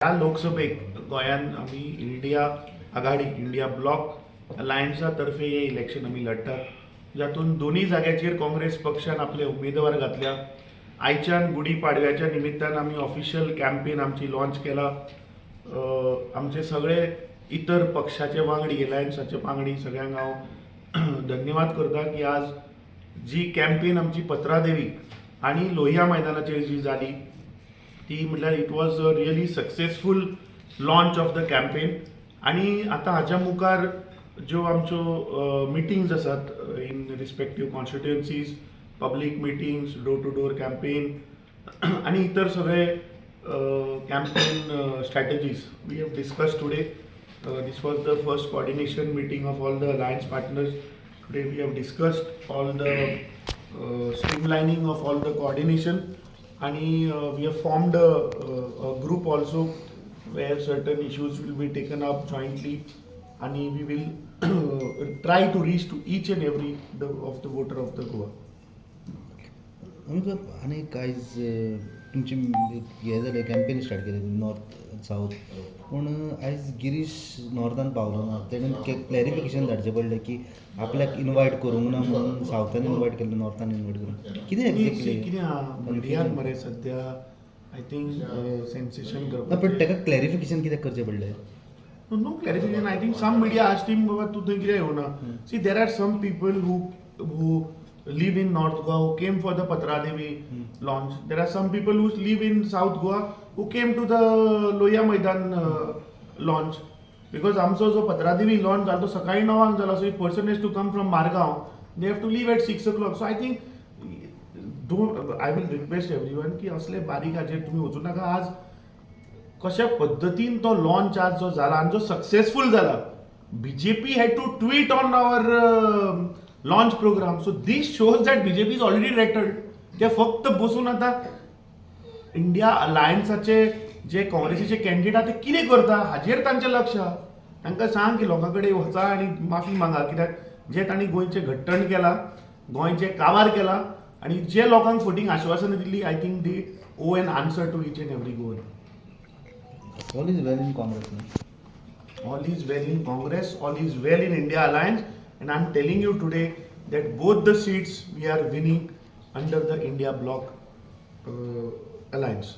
ह्या लोकसभेक गोंयान आमी इंडिया आघाडी, इंडिया ब्लॉक अलायन्सा तर्फे हे इलेक्शन आमी लढटात, जातून दोन्ही जाग्याचेर काँग्रेस पक्षान आपले उमेदवार घातल्या. आयच्यान गुडी पाडव्याच्या निमित्तान आमी ऑफिशियल कॅम्पेन आमची लॉन्च केला. आमचे सगळे इतर पक्षाचे वांगडी, अलायन्साचे वांगडी, सगळ्यांक हांव धन्यवाद करता की आज जी कॅम्पेन आमची पत्रादेवी आनी लोहिया मैदानाचेर जी जाली, ती म्हटल्यार it was a really successful launch of the campaign. आणि आतां हाच्या मुखार ज्यो आमच्यो मिटिंग्स आसात in respective constituencies, public meetings, door to door campaign आणि इतर सगळे campaign strategies we have discuss today. This was the first coordination meeting of all the alliance partners. Today we have discussed all the streamlining of all the coordination आणि we have formed a group also where certain issues will be taken up jointly आणि we will try to reach to each and every of the voter of the Goa. आमकां आनी आयज तुमची हें जालें, campaign start केलें north south, पूण आयज गिरीश नॉर्थान पावलो ना. तेणें क्लॅरिफिकेशन धाडचें पडलें की आपल्याक इनवायट करूंक ना म्हणून. सावथान इनवायट केलें, नॉर्थान इनवायट करूंक, कितें एक्झॅक्टली? कितें आहा, मिडियान मरे सध्या I think sensation ना, पण करपाचें. ताका क्लॅरिफिकेशन कित्याक करचें पडलें? No clarification. I think some media asked him, "बाबा, तूं थंय कित्याक येवना?" See, there are some people who live in North Goa who came for the Patradevi launch. There are some people who live in South Goa who came to the Lohia Maidan launch. Because आमचो जो Patradevi launch जालो तो सकाळी 9 जांक जालो. So if person has to come from Margao, they have to leave at 6 o'clock. So I think, don't, I will request everyone की असले बारीक हाजेर तुमी वचूं नाका. आज कशा पद्दतीन तो लॉन्च आज जो जाला आनी जो सक्सेसफूल जाला, BJP had to tweet on our launch program, so this shows that BJP is already rattled. ते फक्त बसून आतां इंडिया अलायन्साचे जे काँग्रेसीचे कॅन्डिडेट आहा ते कितें करता हाजेर तांचें लक्ष आहा. तांकां सांग की लोकां कडेन वचा आनी माफी मागा, कित्याक जे तांणी गोंयचें घट्टण केलां, गोंयचें काबार केलां आनी जे लोकांक फटींग आश्वासनां दिल्ली, I think they owe an answer to each and every Goan. All is well in Congress न्ही? All is well in Congress, all is well in India Alliance, and I'm telling you today that both the seats we are winning under the India Bloc Alliance.